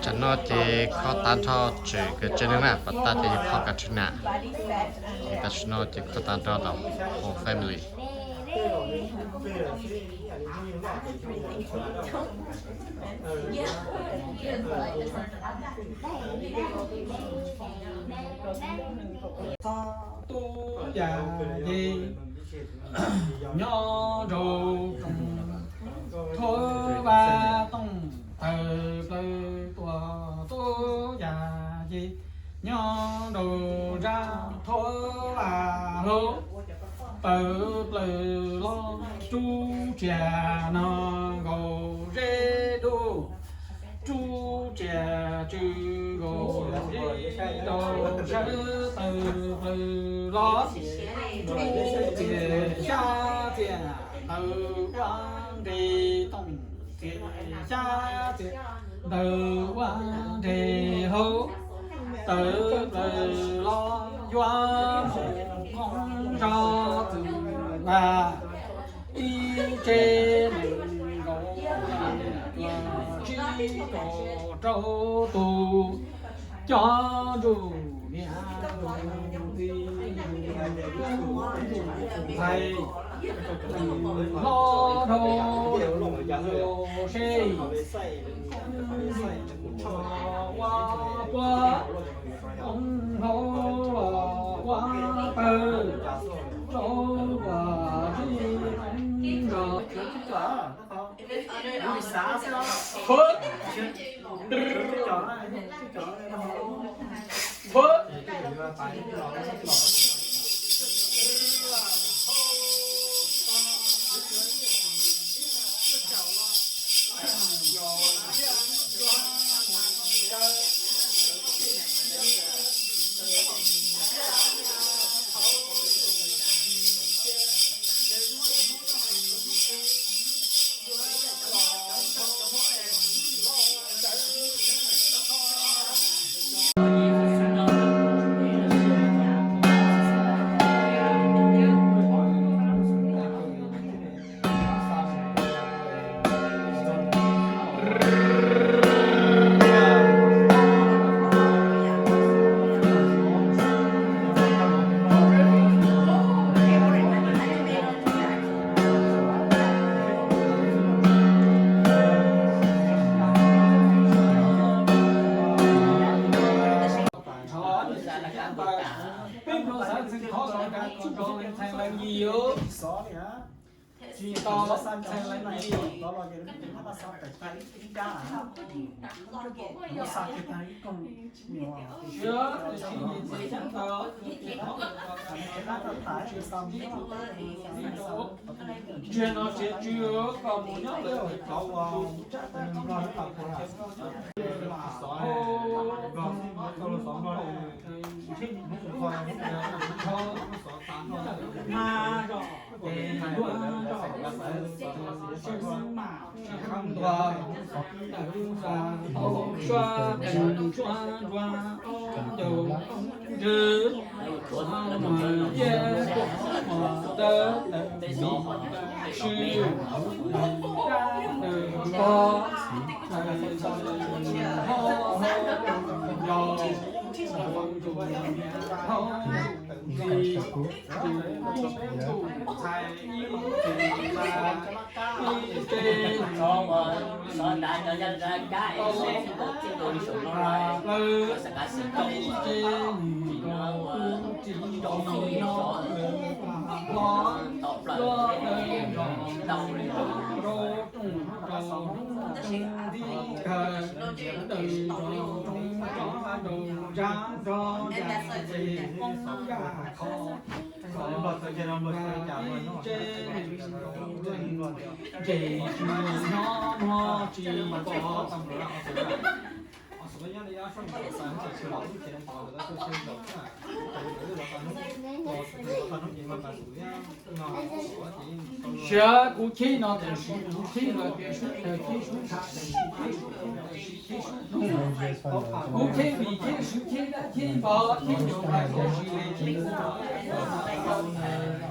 Tsam no ces kho tag nrho tseem kav tsawg neeg na, pas tag ces yog kho kav tsawg na. Ces tam sim no ces kho tag nrho the whole family. Tub yam ces nyob rau tsoom thuav vaj tooj tawg plaws tuaj, tub yam ces nyob rau nrab thuav vaj hlau, tawg plaws los tsub tsiaj no nkaus zeb dub, tsub tsiaj tsw nkaus zeb rau sawv, tawg plaws los tsub tsiaj xyab txiaj ntawd ua nqe tooj, txiaj xyab txiaj ntawd ua nqe hlau, tawg plaws los yuav mus qoob zog txwm vaj. Ib tsev nees nkaum tsib caug rau tus, cov ntsuj niam ntsuj txiv ntsuj ntxhais, hlob dhau los seb, ua puab hlob los ua pawg, rau puab zig zog. Peb pluag xav txheej qhov zoo kav tub rog leej ntxhais leej yig os. Tsis tau ntxhais leej yig. Siab tsis nyiam ntxhais xyab ntawv, ntsia no tsev tsw kom mus nyob lawm. Siab kuv cheb no tias kuv cheb los tias sub tawg cheb sub tshab tias sib cheb sub tawg sib cheb sub tawg. Kuv cheb vim cheb swv cheb dab cheb npov cheb ncaus hais tias sib le cheb kuv.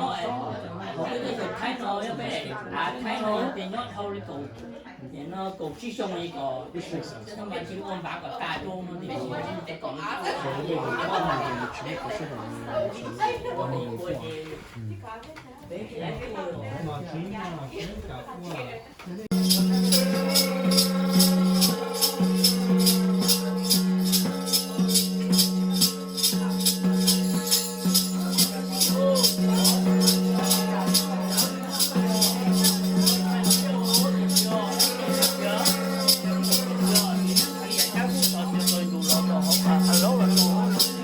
nyob, peb tej zaum Thaib no, peb Thaib no ces nyob dhau li kaum, no kaum tsib xyoo li kom, tsis ua npav kom tas rau no ces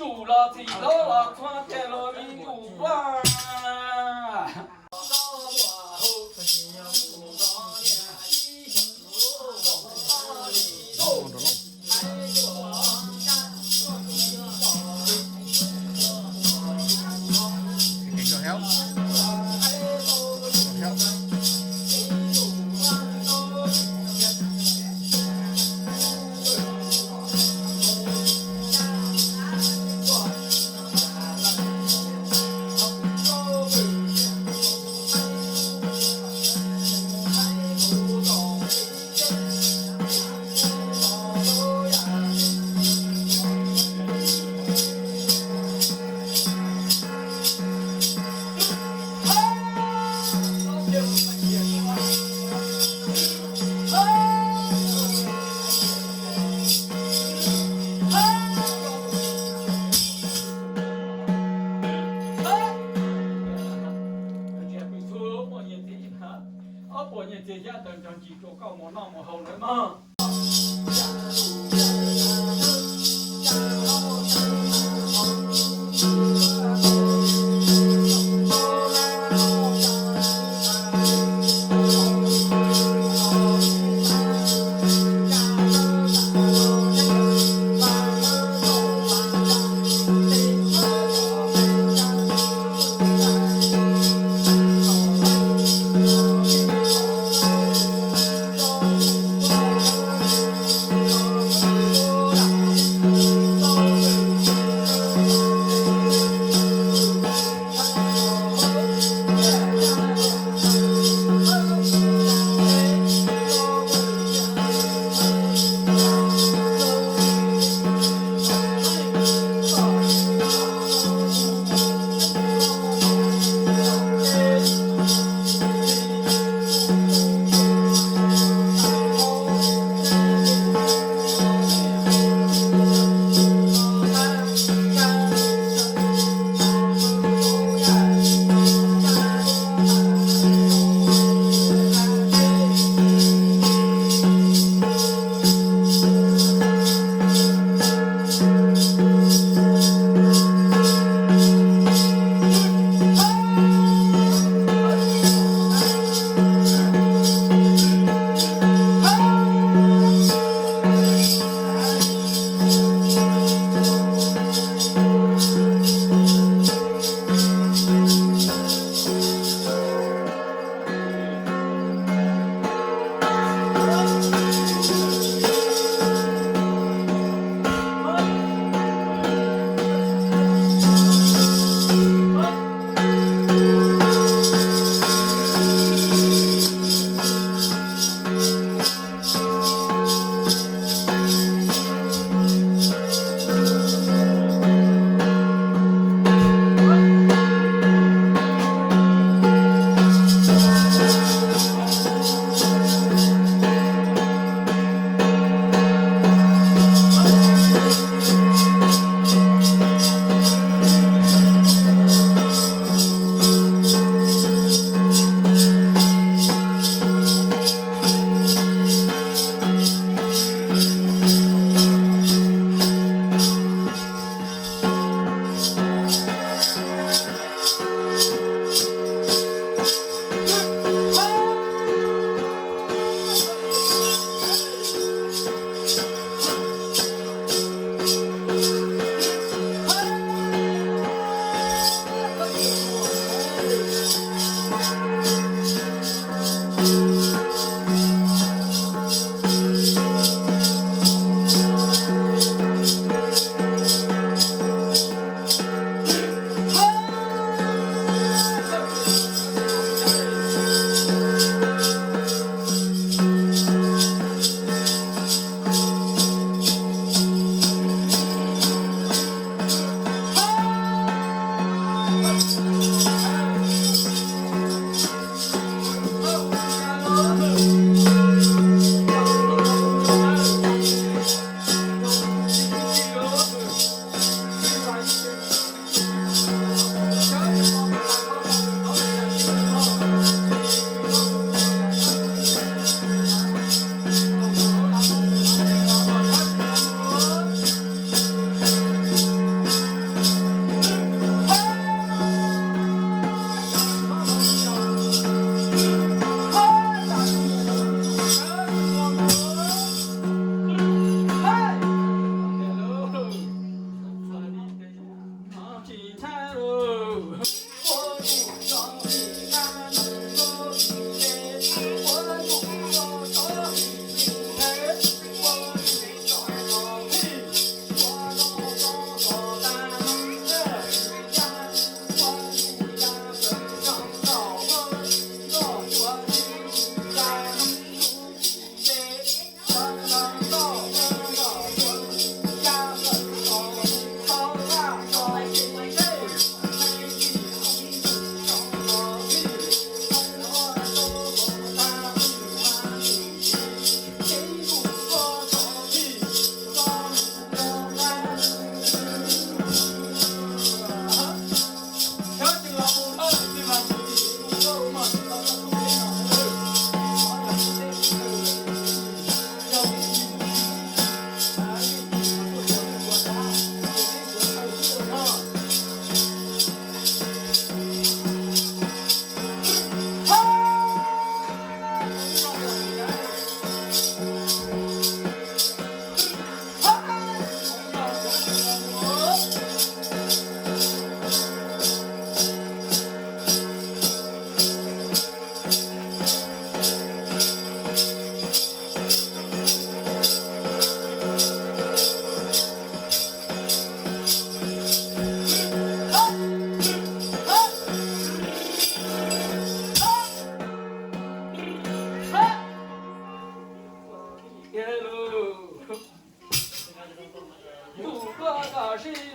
Tsum los txim hlob los txog tiag los li tus vaj. Ob puas nyiaj txiag xyab ntawv nrog ntsis rau koj mus noj mus haus lawm mog.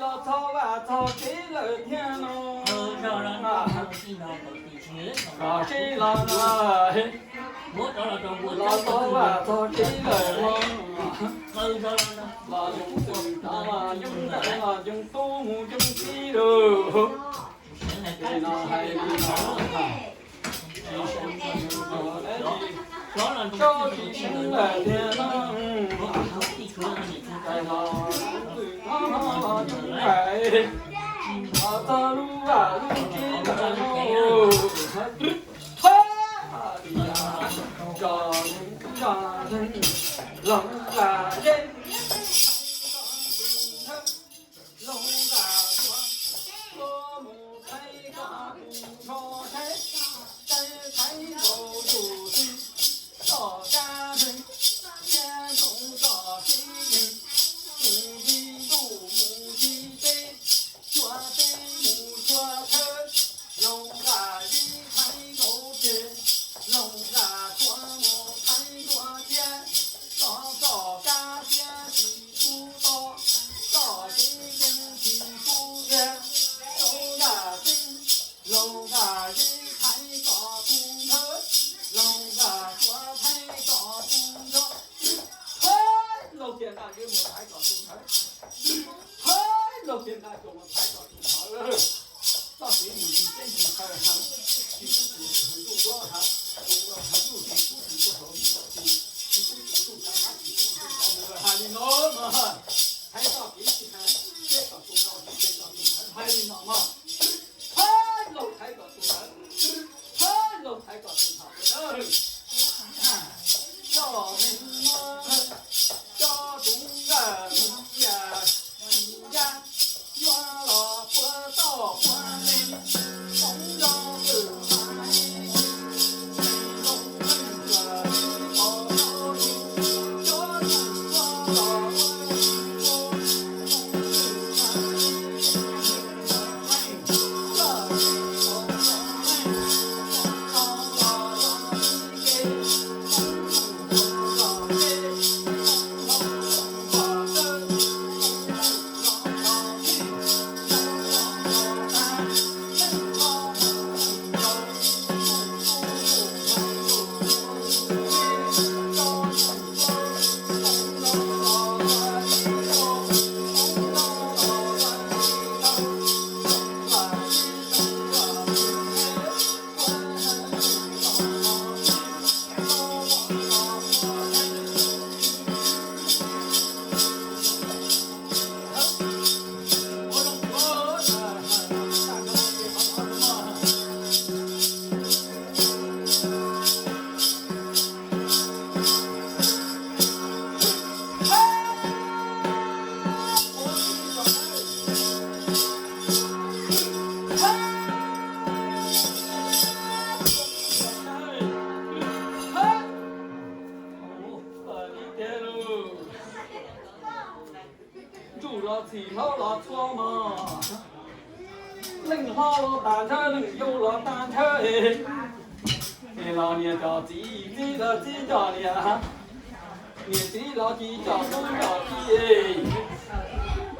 Los txog vaj txog tsev lawm thiab no. Los tsev los no, los txog vaj txog tsev lawm no. Los yoov txwm los yoov ntxawm los yoov tub mus yoov txiv lawm. Ces no hais li no, tsis sawv tsis tau tsis sawv tsis tau lawm tiag no. Tais los twm no los yoov hais, los txog lub vaj lub tsev lawm no. Tso, tso, loog vaj zeb, loog vaj tsua, tsua mus thaij koj tus nrho saib, saib thaij nkaus tus twg, txoj kab nteeg, thiab zoo txoj kev nteeg, mus ncig ntuj mus ncig teb, xyuas teb mus xyuas chaw, loog vaj zeb thaij nkaus tiag, loog vaj tsua mus thaij nkaus thiab, txoj txoj kab thiab tsis pub to, txoj kev nteeg tsis pub thiab, zoo yam tseeb. Loog vaj zeb thaij koj tus nthawv, loog vaj tsua thaij koj tus nthawv, thaij loog tiag ntaj zeb mus thaij koj tus nthawv, thaij loog tiag ntaj tsua mus thaij koj tus nthawv. Txoj kev mus ncig teb ncig chaw heev, tsis pub tus ntuj los heev, tus ntuj heev ntuj tsis pub tus ntuj hauv mus los tsis, tsis pub tus ntuj tsav qab tsis pub tus ntuj tov mus lawm hais li no mas. Thaij txoj kev tsis heev, thaij koj tus nthawv, thaij koj tus nthawv hais li no mas. Thaij loog thaij koj tus nthawv, thaij loog thaij koj tus nthawv. Coj neeg no, coj tus nkawm mus cia, ya, yuav los puag toj puag me, foom nrog kwm mas ib, zoo leej tuam tsis pom zoo, cov tub tuaj los ua tsis pom, foom kwm mas ib, zoo leej tuam tsis pom zoo leej, foom los los los ib ke, foom los los los ib ke, foom los los los ib ke. Ntsuj los txhim hlob los txhua mog, leej hlob los tas nthawb, leej yau los tas nthawb, es los niam cov txiv, txiv los txiv coj niam, niam txiv los txiv coj tub coj ki,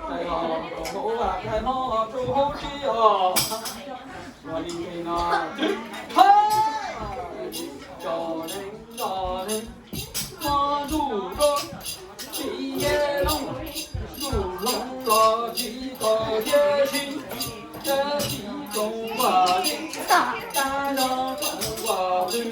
tais los rau hauv vaj, tais hlob los rau hauv tsev os. Ua li no, tso neeg, tso neeg, muab ntuj rau tsis nce loo, ntuj hloov los tsis tau thiab sib, thiab tsis zoo nquag li, tab zog zoo nquag li.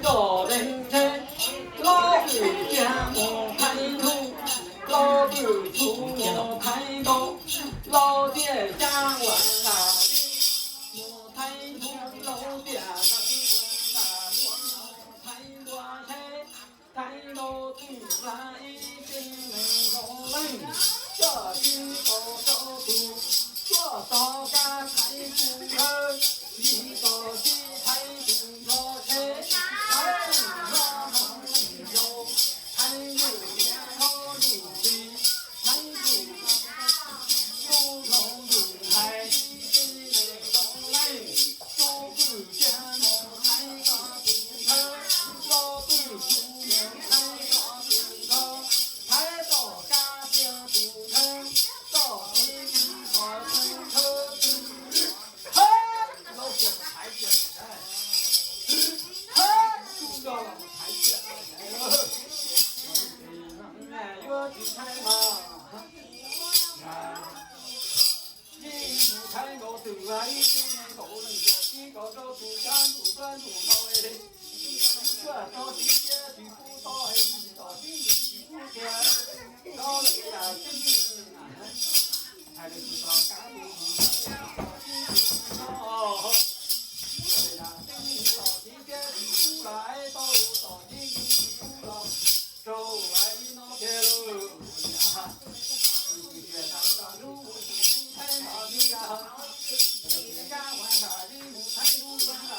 Coj neeg ntshe, los pwm cia mus thaij ntuj, los pwm txhuv mus thaij nkaus, Yeej mus thaij nkaus twm ib tug neeg nkaus leej tias tib kaum rau tus cab ntuj tuab ntuj hlau es, tuaj rau tib tiab tsis pub toj es, tom tib ntsis tsis pub kiag, rau li yam tseeb. Hais li tus tau kab tus no, tom tib tiab tsis pub los es tau, tom tib ntsis tsis pub los rau li no tiag lauj. Tus txiv tias sawv daws lub mus thaij no li yam, kab ua nram li mus thaij lub ua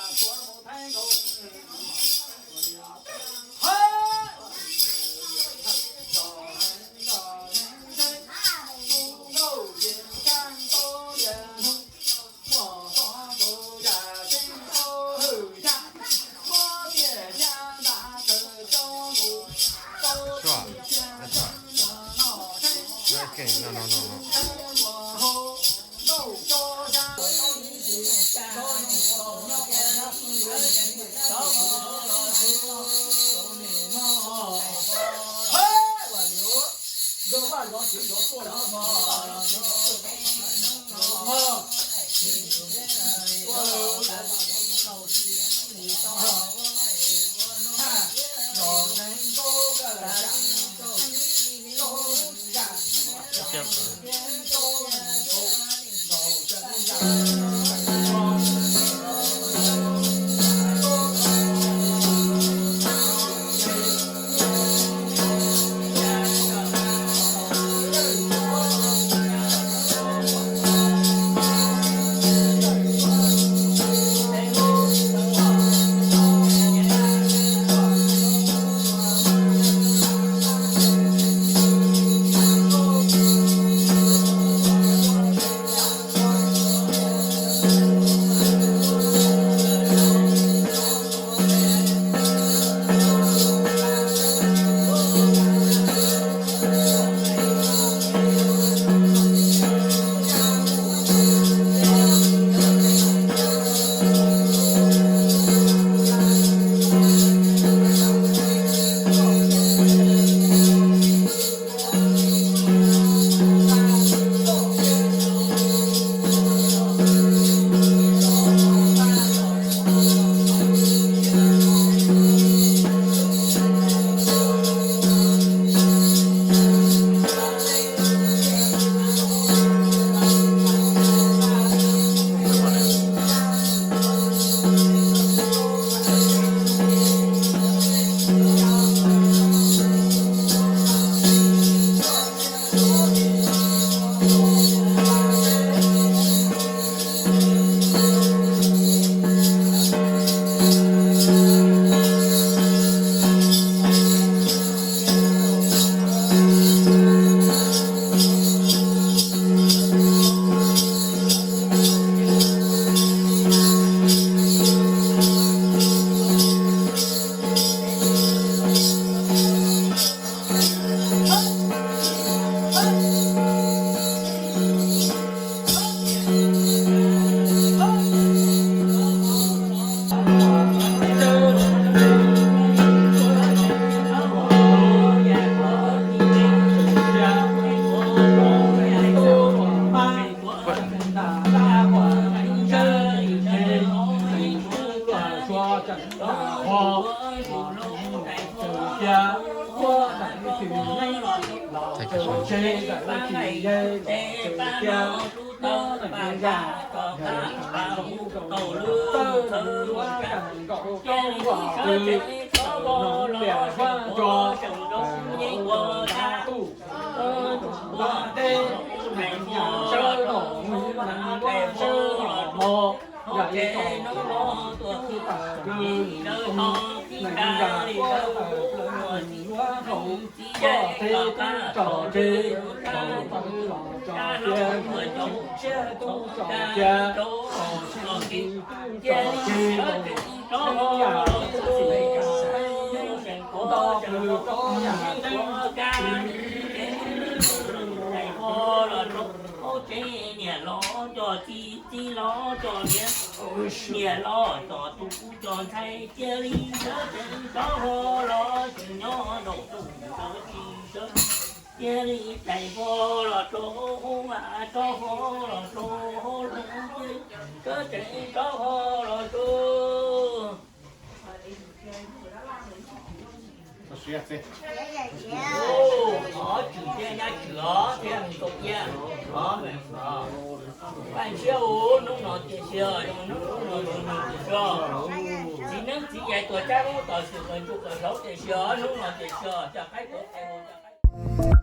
nram tuav mus thaij nkaus. Niam los coj txiv, txiv los coj niam, niam los coj tub coj ntxhais, cia li sawv tsees rov los tsis nyob nraum tus sawv tsis sawv. Cia li tais ho los rau hauv, rau ho los rau hauv, rab tseem rab ho los rau. Ov, tswm thiab nyab tswm os, thiab mus tau iab os. Paj ntshiab ua hnub no tiam sis, hnub no tiam sis, txiv neeb txiv yaig tuag tsab lub tom xwm qas ntsuj qas hlauv tiam sis, hnub no tiam sis coj qaib tuav qe mus coj qaib.